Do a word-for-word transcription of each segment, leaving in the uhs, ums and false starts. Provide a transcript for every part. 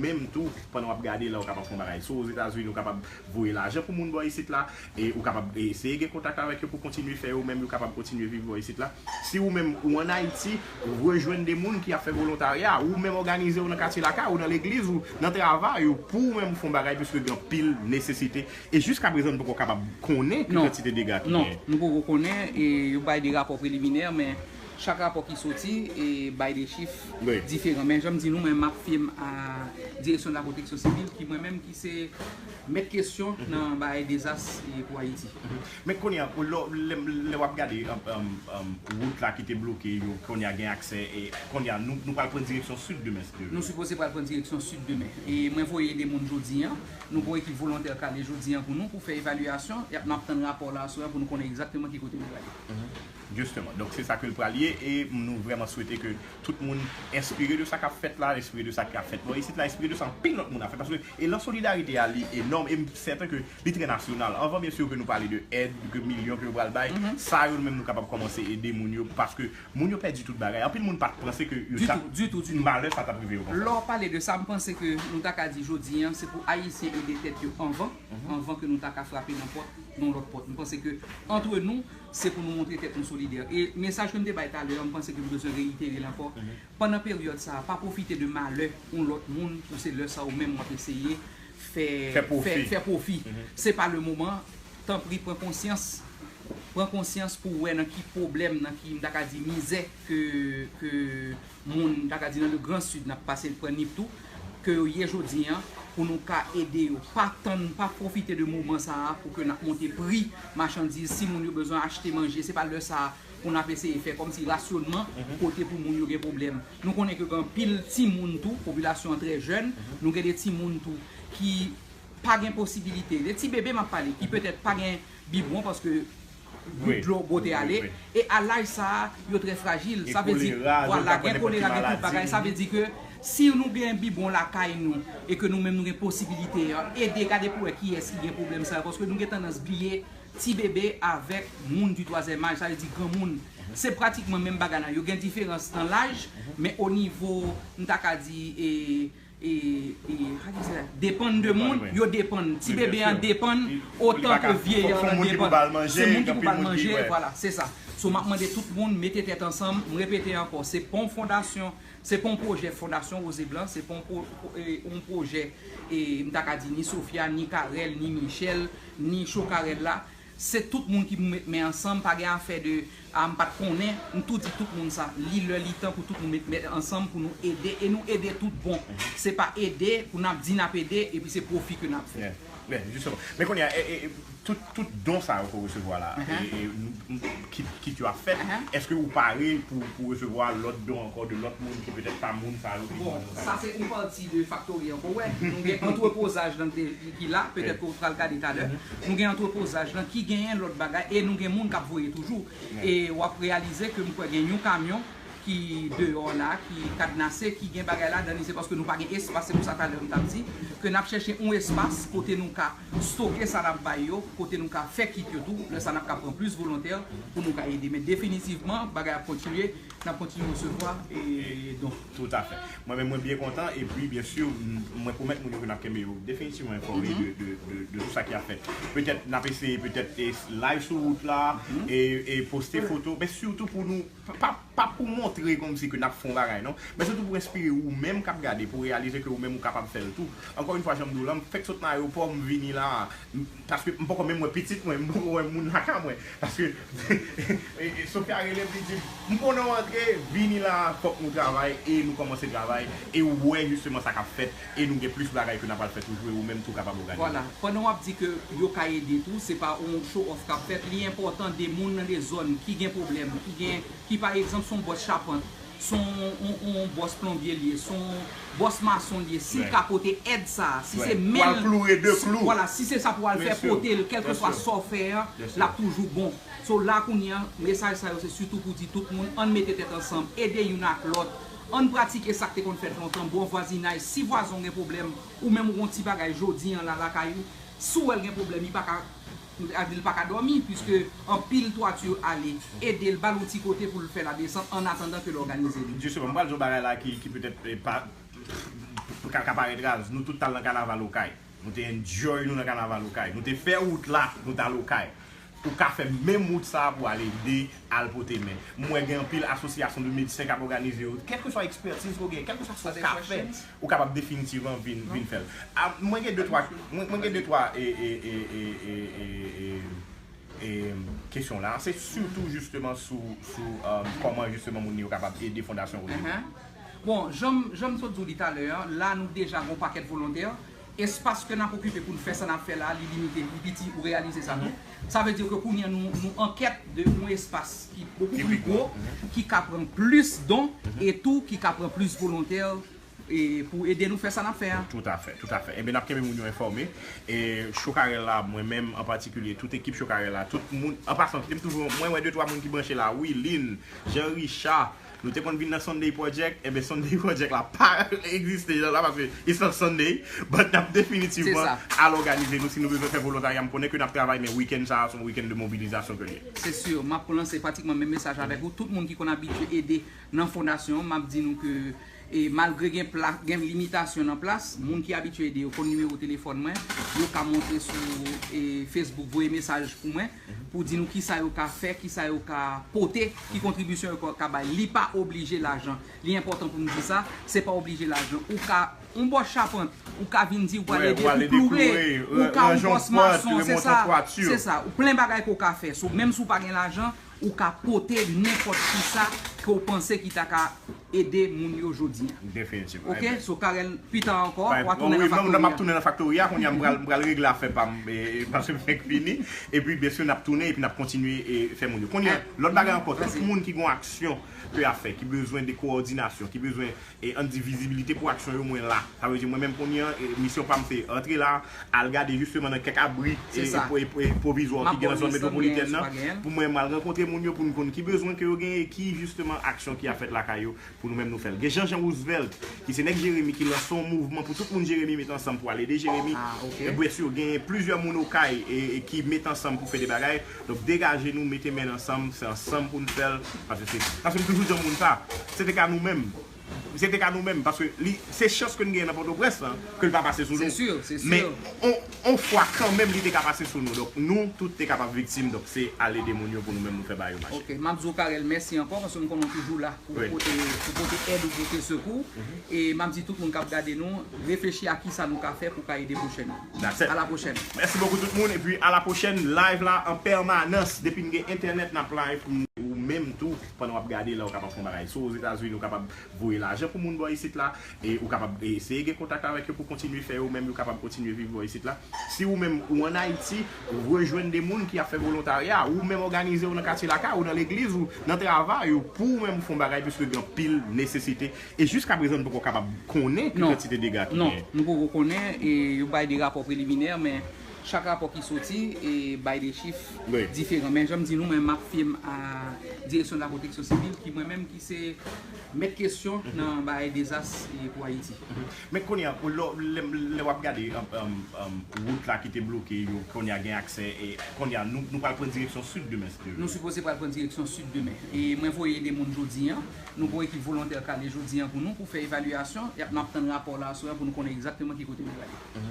menm tou, pandan w ap gade la, ou kapab fè yon bagay. Si w Ozetazini, ou kapab voye lajan pou moun bò isit la, e ou kapab eseye gen kontak avèk yo pou kontinye fè yo menm, yo kapab kontinye viv bò isit la. Si ou menm, ou ann Ayiti, ou rejwenn de moun ki ap fè volontarya, ou menm òganize w nan katye lakay ou, nan legliz ou, nan travay ou, pou ou menm fè yon bagay, piske gen anpil nesesite. E jiska prezan, nou poko kapab konnen ki Non. kantite dega ki Non, genyen. nou poko konnen, e yo bay de rapò preliminè, men chak rapò ki soti e bay de chif Wi. diferan. Men jan m di nou, mwen, m ap fye m a direksyon de la pwoteksyon sivil, ki mwen menm ki se mèt kesyon nan bagay dezas e pou Ayiti. Men kounye a, lè, lè, lè w ap gade, um, um, um, wout la ki te bloke, yo kounye a gen aksè, e kounye a, nou, nou pral pran direksyon sid demen, si Dye Nou vle. sipoze pral pran direksyon sid demen. E mwen voye de moun jodi an. Nou gen yon ekip volontè k ale jodi an pou nou, pou fè evalyasyon. Y ap, n ap tann rapò la aswè a pou nou konnen egzakteman ki kote nou prale. Jisteman. Donk, se sa ke l pral ye, e nou vrèman swete ke tout moun enspire de sa k ap fèt la, enspire de sa k ap fèt bò isit la, enspire de sa anpil lòt moun ap fè. Paske, e lan solidarite a, li enòm, e m sèten ke li trè nasyonal. Anvan, byen si, ke nou pale de èd, ke milyon ke yo pral bay, sa yo, nou menm, nou kapab kòmanse ede moun yo, paske moun yo pèdi tout bagay. Anpil moun pa t panse ke yo Ditou, ditou, ditou. malè sa t ap rive yo konsa. Lè w pale de sa, m panse ke nou ta ka di jodi an, se pou Ayisyen ede tèt yo anvan, anvan ke nou ta ka frape nan pòt, nan lòt pòt. M panse ke, antre nou, se pou nou montre tèt nou solidè. E mesaj ke m te bay talè a, m panse ke m bezwen reyitere l ankò. Pandan peryòd sa a, pa pwofite de malè yon lòt moun pou se lè sa a ou menm w ap eseye fè, Fè pwofi. fè, fè pwofi. Se pa le moman. Tanpri, pran konsyans. Pran konsyans pou w wè nan ki pwoblèm, nan ki, m ta ka di, mizè ke, ke moun, m ta ka di, nan le Gran Sid, n ap pase pran Nip tou, ke yo ye jodi an, pou nou ka ede yo. Pa tann, pa pwofite de moman sa a pou ke n ap monte pri machandiz. Si moun yo bezwen achte manje, se pa lè sa a pou n ap eseye fè kòmsi rasyonman kote pou moun yo gen pwoblèm. Nou konnen ke gen anpil timoun tou, popilasyon an trè jèn, nou gen de timoun tou ki pa gen posibilite, de ti bebe m ap pale, ki petèt pa gen bibwon paske Wi. dlo bwote Wi, ale, wi. e a laj sa a, yo trè frajil. E Sa vle di, kolera, vwala, nou ka gen konn kolera, gen tout maladi. bagay. Sa vle di ke si nou gen bibwon lakay nou, e ke nou menm nou gen posibilite an, ede gade pou wè kiyès ki gen pwoblèm sa yo, paske nou gen tandans bliye ti bebe avèk moun di twazyèm aj, sa vle di granmoun. Se pratikman menm bagay la. Yo gen diferans nan laj, men o nivo, m ta ka di, e, e, e, how you say that? Depann de Depann, moun, wi. yo depann. Ti Wi, bebe byen an si. depann Li, li otan pa ka, ke vye fòk, an fòk nan moun ki pou depann. ba l manje, Se moun ki pou anpil ba l moun ki, manje, wi. vwala, se sa. So, m ap mande tout moun, mete tèt ansanm, m repete ankò, se pa yon fondasyon, se pa yon pwojè Fondasyon Rose et Blanc, se pa yon pwo-, pwo-, e, yon pwojè, e, m ta ka di, ni Sofia, ni Carel, ni Michel, ni Chokarel la. Se tout moun ki pou met men ansanm, pa gen afè de, a, m pa t konnen, m tou di tout moun sa. Li lè, li tan pou tout moun met men ansanm pou nou ede, e nou ede tout bon. Se pa ede pou n ap di n ap ede, epi se pwofi ke n ap fè. Yeah. Yeah, jisteman. Men kounye a, e, e, e, tout, tout don sa yo ke w resevwa la, e, e, m, m, kit, kit yo ap fèt, èske ou pare pou, pou resevwa lòt don ankò de lòt moun ki petèt pa moun sa yo ki Bon, sa se yon pati de faktori ankò. Wè, nou gen antrepozaj lan ki, ki la, petèt ke w pral gade talè. Nou gen antrepozaj lan ki genyen lòt bagay e nou gen moun k ap voye toujou. E w ap reyalize ke m kwè gen yon kamyon ki deyò la, ki kadnase, ki gen bagay ladan li, se paske nou pa gen espas, se pou sa talè m t ap di, ke n ap chèche yon espas kote nou ka stoke sa n ap bay yo, kote nou ka fè kit yo tou, lè sa n ap ka pran plis volontè pou nou ka ede. Men definitivman, bagay ap kontinye, n ap kontinye resevwa, e donk. Toutafè. Mwen menm, mwen byen kontan, epi, byen si, m, mwen pwomèt moun yo ke n ap kenbe yo definitivman enfòme de, de, de, de tout sa ki ap fèt. Petèt, n ap eseye, petèt, e, live sou wout la, e, e poste foto, men sitou pou nou, pa, pa, pa pou montre kòmsi ke n ap fè yon bagay, non, men sitou pou enspire ou menm k ap gade, pou reyalize ke ou menm ou kapab fè l tou. Ankò yon fwa, jan m di w la, m fèk sot nan ayewopò, m vini la, m, paske m poko menm wè pitit mwen, m poko wè moun lakay mwen. Paske, e, e, Sofia rele m, li di, "M konnen w antre, vini la, fòk nou travay," e nou kòmanse travay, e ou wè jisteman sa k ap fèt, e nou gen plis bagay ke n ap pral fè toujou, e ou menm tou kapab òganize. Vwala, pandan w ap di ke yo ka ede tou, se pa yon show off k ap fèt, li enpòtan de moun nan de zòn ki gen pwoblèm, ki gen, ki pa egzanp se yon bòs chapant, se yon, yon, yon bòs plonbye li ye, se yon bòs mason li ye, si l ka pote èd sa a, si se men l, pou al kloure de klou. Vwala, si se sa pou al fè, pote l, kèlkeswa sa w fè an, l ap toujou bon. So, la kounye a, mesaj sa yo se sitou pou di tout moun, ann mete tèt ansanm, ede youn ak lòt, ann pratike sa k te konn fèt lontan, bon vwazinaj. Si vwazen w gen pwoblèm, ou menm ou gen yon ti bagay jodi an la lakay ou, si w wè l gen pwoblèm, li pa ka, li pa ka dòmi, piske anpil twati ale, ede l, ba l yon ti kote pou l fè ladesant, an atandan ke l òganize li. Jisteman, m pral di yon bagay la ki, ki petèt, eh, pa, Ka, ka parèt raz, nou tout t al nan kanaval Okay. Nou te enjoy nou nan kanaval Okay. Nou te fè wout la, nou t al Okay. Ou ka fè menm wout sa a pou al ede, al pote men. M wè gen anpil asosyasyon de medsen k ap òganize yo. Kèlkeswa ekspètiz ke w gen, kèlkeswa sa w ka fè, ou kapab definitivman vin, vin fè l. A, mwen gen de twa, mwen, mwen gen de twa, e, e, e, e, e, e, e, e, kesyon la. Se sitou jisteman sou, sou, um, kòman jisteman moun yo kapab ede Fondasyon Rodrigo. Bon, jan m, jan m sot di w li talè a, la nou deja gen yon pakèt volontè. Espas ke n ap okipe pou n fè sa n ap fè la, li limite, li piti, ou reyalize sa tou. Sa vle di ke kounye a nou, nou an kèt de yon espas ki bokou pli gwo, ki ka pran plis don, e tou ki ka pran plis volontè, e pou ede nou fè sa n ap fè a. Toutafè, toutafè. Enben, n ap kenbe moun yo enfòme. E Chokarèl la, mwen menm an patikilye, tout ekip Chokarèl la, tout moun, an pasan, kite m toujou, mwen wè de twa moun ki branche la, Wilin, Jean Richard, nou te konn vin nan Sunday Project, enben Sunday Project la pa egziste jan la, paske it's not Sunday, but n ap definitivman al òganize nou si nou bezwen fè volontarya. M konnen ke n ap travay, men wikenn sa a se yon wikenn de mobilizasyon ke l ye. Se si, m ap lanse pratikman menm mesaj avèk ou. Tout moun ki konn abitye ede nan fondasyon, m ap di nou ke, e, malgre gen pla-, gen limitasyon nan plas, moun ki abitye ede yo konn nimewo telefòn mwen, yo ka monte sou, e, Facebook, voye mesaj pou mwen, pou di nou kisa yo ka fè, kisa yo ka pote, ki kontribisyon yo ka, ka bay. Li pa oblije lajan. Li enpòtan pou m di sa, se pa oblije lajan. Ou ka, yon bòs chapant, ou ka vin di ou pral ede pou kloure, ou ka yon bòs mason, se sa, se sa. Ou plen bagay ke w ka fè. So, menm si w pa gen lajan, ou ka pote nenpòt kisa ke w panse ki ta ka ede moun yo jodi a. Definitivman. Ok? So, Carel, pita ankò, w a tounen nan faktori a. M ap tounen nan faktori a, kounye a m pral, m pral regle afè pa m, e, e, paske m fenk fini. Epi, byen si, n ap tounen, epi n ap kontinye, e, fè moun yo. Kounye a, lòt bagay ankò, tout moun ki gen yon aksyon ke y ap fè, ki bezwen de kowòdinasyon, ki bezwen, e, ann di vizibilite pou aksyon yo, mwen la. Sa vle di, mwen menm kounye a, e, misyon pa m se antre la, al gade jisteman nan kèk abri, e, e, e, e, pwovizwa ki gen nan zòn metwopolitèn nan, pou mwen m al rankontre moun yo, pou n konn ki bezwen ke yo genyen, e ki jisteman aksyon ki ap fèt lakay yo, pou nou menm nou fè l. Gen Jean Jean Roosevelt, ki se nèg Jeremi, ki lanse yon mouvman pou tout moun Jeremi met ansanm pou al ede Jeremi. E, byen si, gen plizyè moun Okay, e, e ki met ansanm pou fè de bagay. Donk, degaje nou, mete men n ansanm, se ansanm pou n fè l, paske se, paske m toujou di yon moun sa, se te ka nou menm. Se te ka nou menm, paske li, se chans ke n genyen nan Pòtoprens lan, ke l pa pase sou nou. Se si, se si. Men, on, on fwa kanmenm, li te ka pase sou nou. Donk, nou tout te kapab viktim. Donk, se al ede moun yo pou nou menm nou fè bagay yo mache. Ok, m ap di w, Carel, mèsi ankò, paske m konnen w toujou la pou pote, pou pote èd ou pote sekou. E m ap di tout moun k ap gade nou, reflechi a kisa nou ka fè pou ka ede pwochen nou. That's it. A la pwochèn. Mèsi bokou tout moun, epi a la pwochèn, live la an pèmanans. Depi n gen entènèt, n ap live pou ou menm tou, pandan w ap gade la, ou kapab fè yon bagay. Si w Ozetazini, ou kapab voye lajan pou moun bò isit la, e ou kapab eseye gen kontak avèk yo pou kontinye fè yo menm, yo kapab kontinye viv bò isit la. Si ou menm ou ann Ayiti, ou rejwenn de moun ki ap fè volontarya, ou menm òganize w nan katye lakay ou, nan legliz ou, nan travay ou, pou ou menm ou fè yon bagay, piske gen anpil nesesite. E jiskaprezan, nou poko kapab konnen ki kantite dega ki genyen. Non, nou poko konnen, e yo bay de rapò preliminè, men chak rapò ki soti, e bay de chif diferan. Men jan m di nou, mwen, m ap fye m a Direksyon de la Pwoteksyon Sivil, ki mwen menm ki se mèt kesyon nan bagay dezas, e, pou Ayiti. Men kounye a, lè, lè, lè w ap gade, um, um, um, wout la ki te bloke yo, kounye a gen aksè, e kounye a, nou, nou pral pran direksyon sid demen, si Dye vle. Nou sipoze pral pran direksyon sid demen. E mwen voye de moun jodi a. Nou gon ekip volontè k ale jodi a pou nou, pou fè evalyasyon. Y ap, n ap tann rapò la aswè a pou nou konnen egzakteman ki kote nou prale.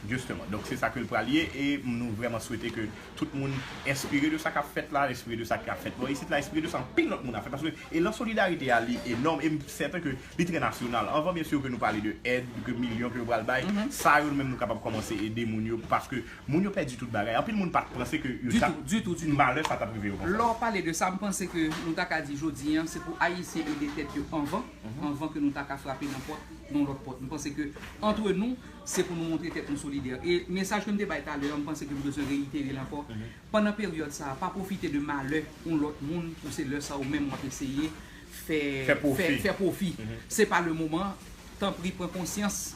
Jisteman. Donk, se sa ke l pral ye, e nou vrèman swete ke tout moun enspire de sa k ap fèt la, enspire de sa k ap fèt bò isit la, enspire de sa anpil lòt moun ap fè. Paske elan solidarite a, li enòm, e m sèten ke li trè nasyonal. Anvan, byen si, ke nou pale de èd, ke milyon ke yo pral bay, sa yo, nou menm, nou kapab kòmanse ede moun yo, paske moun yo pèdi tout bagay. Anpil moun pa t panse ke yo t ap, malè sa t ap rive yo konsa. Lè w pale de sa, m panse ke nou ta ka di jodi a, se pou Ayisyen ede tèt yo anvan, anvan ke nou ta ka frape nan pòt, nan lòt pòt. M panse ke, antre nou, se pou nou montre tèt nou solidè. E mesaj ke m te bay talè a, m panse ke m bezwen reyitere l ankò. Pandan peryòd sa a, pa pwofite de malè yon lòt moun pou se lè sa a ou menm w ap eseye fè, fè pwofi. Fè, fè pwofi. Se pa le moman. Tanpri, pran konsyans.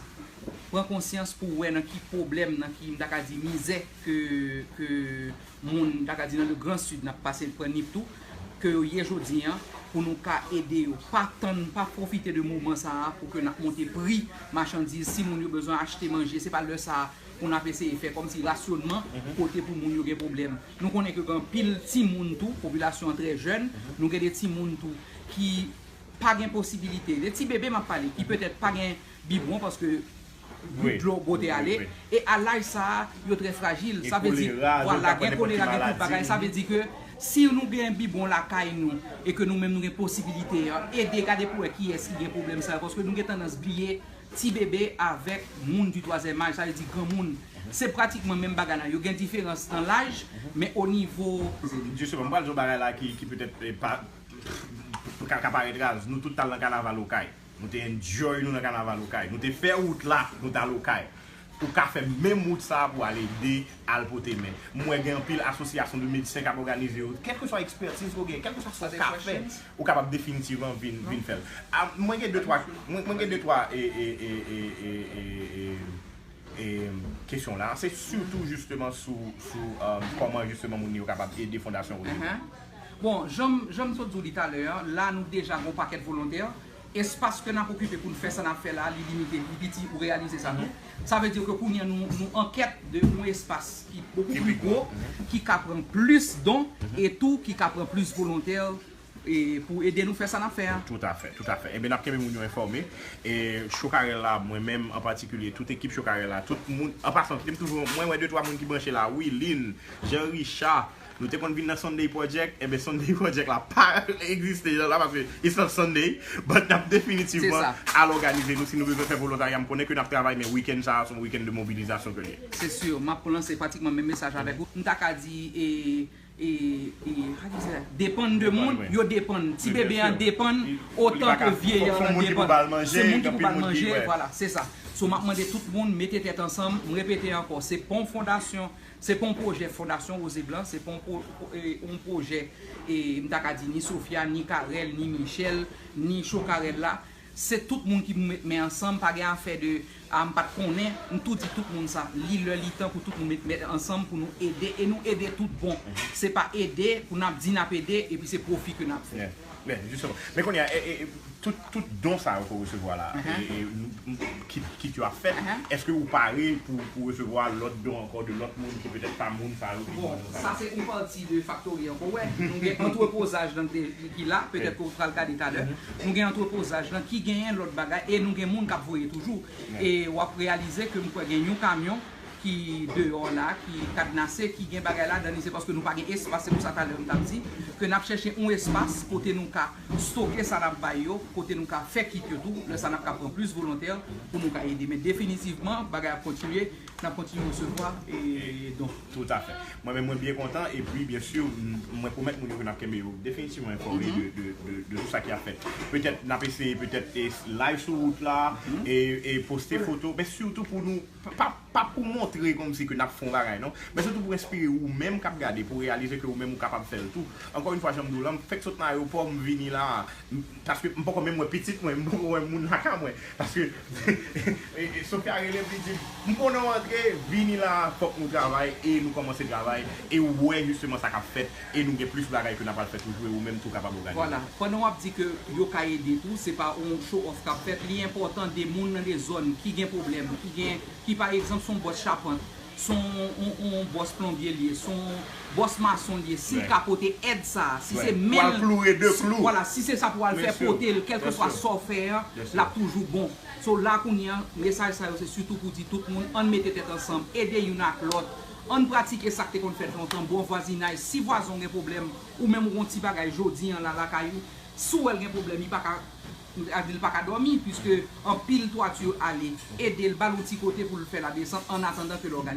Pran konsyans pou w wè nan ki pwoblèm, nan ki, m ta ka di, mizè ke, ke moun, m ta ka di, nan le Grand Sud, n ap pase, pran Nip tou, ke yo ye jodi a, pou nou ka ede yo. Pa tann, pa pwofite de moman sa a pou ke n ap monte pri machandiz. Si moun yo bezwen achte manje, se pa lè sa a pou n ap eseye fè kòmsi rasyonman kote pou moun yo gen pwoblèm. Nou konnen ke gen anpil timoun tou, popilasyon an trè jèn, nou gen de timoun tou ki pa gen posibilite, de ti bebe m ap pale, ki petèt pa gen bibwon paske dlo bwote ale. E a laj sa a, yo trè frajil. Sa vle di, vwala, gen kolera, gen tout bagay. Sa vle di ke si nou gen bibwon lakay nou e ke nou menm nou gen posiblite an, ede gade pou wè kiyès ki gen pwoblèm sa yo, paske nou gen tandans bliye ti bebe avèk moun di twazyèm aj, sa vle di granmoun. Se pratikman menm bagay la. Yo gen diferans nan laj, men o nivo. Jisteman, m pral di yon bagay la ki, ki petèt eh, pa, ka, ka parèt raz. Nou tout t al nan kanaval Okay. Nou te enjoy nou nan kanaval Okay. Nou te fè wout la, nou t al Okay. Ou ka fè menm wout sa a pou al ede, al pote men. M wè gen anpil asosyasyon de medsen k ap òganize yo. Kèlkeswa ekspètiz ke w gen, kèlkeswa sa w ka fè, ou kapab definitivman vin, vin fè l. Ah, mwen gen de twa, mwen, mwen gen de twa e, e, e, e, e, e, e, e, kesyon la. Se sitou jisteman sou, sou um, kòman jisteman moun yo kapab ede Fondasyon Rosemond. Bon, jan m, jan m sot di w li talè a, la nou deja gen yon pakèt volontè. Espas ke n ap okipe pou n fè sa n ap fè la, li limite, li piti, ou reyalize sa, non? Sa vle di ke kounye a nou, nou an kèt de yon espas ki bokou pli gwo, ki ka pran plis don, e tou ki ka pran plis volontè e pou ede nou fè sa n ap fè a. Toutafè, toutafè. Ebyen, n ap kenbe moun yo enfòme. E Chokarèl la, mwen menm an patikilye, tout ekip Chokarèl la, tout moun, an pasan, kite m toujou, mwen wè de twa moun ki branche la, Wilin, Jean Richard, nou te konn vin nan Sunday Project, ebyen Sunday Project la pa egziste jan la, paske it's not Sunday, but n ap definitivman al òganize nou si nou bezwen fè volontarya. M konnen ke n ap travay, men wikenn sa a se yon wikenn de mobilizasyon ke l ye. Se si, m ap lanse pratikman menm mesaj avèk ou. M ta ka di, e, e, e, how do you say that? Depann de moun, yo depann. Ti bebe an depann otan ke vye an depann. Se moun ki pou ba l manje, vwala, se sa. So, m ap mande tout moun mete tèt ansanm, m repete ankò, se pa yon fondasyon, se pa yon pwojè Fondasyon Woze Blan, se pa yon pwo-, e, yon pwojè, e, m ta ka di ni Sofia, ni Carel, ni Michel, ni Chokarèl la. Se tout moun ki pou met men ansanm, pa gen afè de, ah, m pa t konnen, m tou di tout moun sa. Li lè, li tan pou tout moun met men ansanm pou nou ede, e nou ede tout bon. Se pa ede pou n ap di n ap ede, epi se pwofi ke n ap fè. Men, jisteman. Men kounye a, e, e, tout, tout don sa yo ke w resevwa la, e, e, nou, kit, kit yo ap fèt, èske ou pare pou, pou resevwa lòt don ankò de lòt moun ki petèt pa moun sa yo ki... Bon, sa se yon pati de faktori an. Ou wè, nou gen antrepozaj lan ki, ki la, petèt ke w pral gade talè. Nou gen antrepozaj lan ki genyen lòt bagay, e nou gen moun k ap voye toujou. E w ap reyalize ke m kwè gen yon kamyon ki deyò la, ki kadnase, ki gen bagay ladan li, se paske nou pa gen espas, se pou sa talè m t ap di, ke n ap chèche yon espas kote nou ka stoke sa n ap bay yo, kote nou ka fè kit yo tou, lè sa n ap ka pran plis volontè pou nou ka ede. Men definitivman, bagay ap kontinye, n ap kontinye resevwa, e, don. Toutafè. Mwen menm, mwen byen kontan, epi, byen si, m, mwen pwomèt moun yo ke n ap kenbe yo definitivman enfòme de, de, de, de tout sa ki ap fèt. Petèt, n ap eseye, petèt, e, live sou wout la, e, e poste foto, men sitou pou nou, pa, pa, pa pou montre kòmsi ke n ap fè yon bagay, non. Men se tou pou enspire ou menm k ap gade, pou reyalize ke ou menm ou kapab fè l tou. Ankò yon fwa, jan m di w lan, m fèk sot nan ayewopò, m vini la. M, paske m poko menm wè pitit mwen, m poko wè moun lakay mwen. Paske e, e, Sofia rele m, li di m, "M konnen w antre, vini la, fòk nou travay," e nou kòmanse travay, e ou wè jisteman sa k ap fèt, e nou gen plis bagay ke n ap pral fè toujou, e ou menm tou kapab òganize. Vwala, pandan w ap di ke yo ka ede tou, se pa yon show off k ap fèt, li enpòtan de moun nan de zòn ki gen pwoblèm, ki gen, ki pa egzanp se yon bòs chapant, se yon, yon, yon bòs plonbye l ye, se yon bòs mason l ye, si l ka pote èd sa a, si se men l, vwala, si se sa pou al fè pote l, kèlkeswa sa w fè an, l ap toujou bon. So la kounye a, mesaj sa yo se sitou pou di tout moun, ann mete tèt ansanm, ede youn ak lòt, ann pratike sa k te konn fèt lontan, bon vwazinaj. Si vwazen w gen pwoblèm, ou menm ou gen yon ti bagay jodi an la lakay ou, si w wè l gen pwoblèm, li pa ka, a di l pa ka dòmi, piske anpil twati ale, ede l, ba l yon ti kote pou l fè ladesant, an atandan ke l òganize.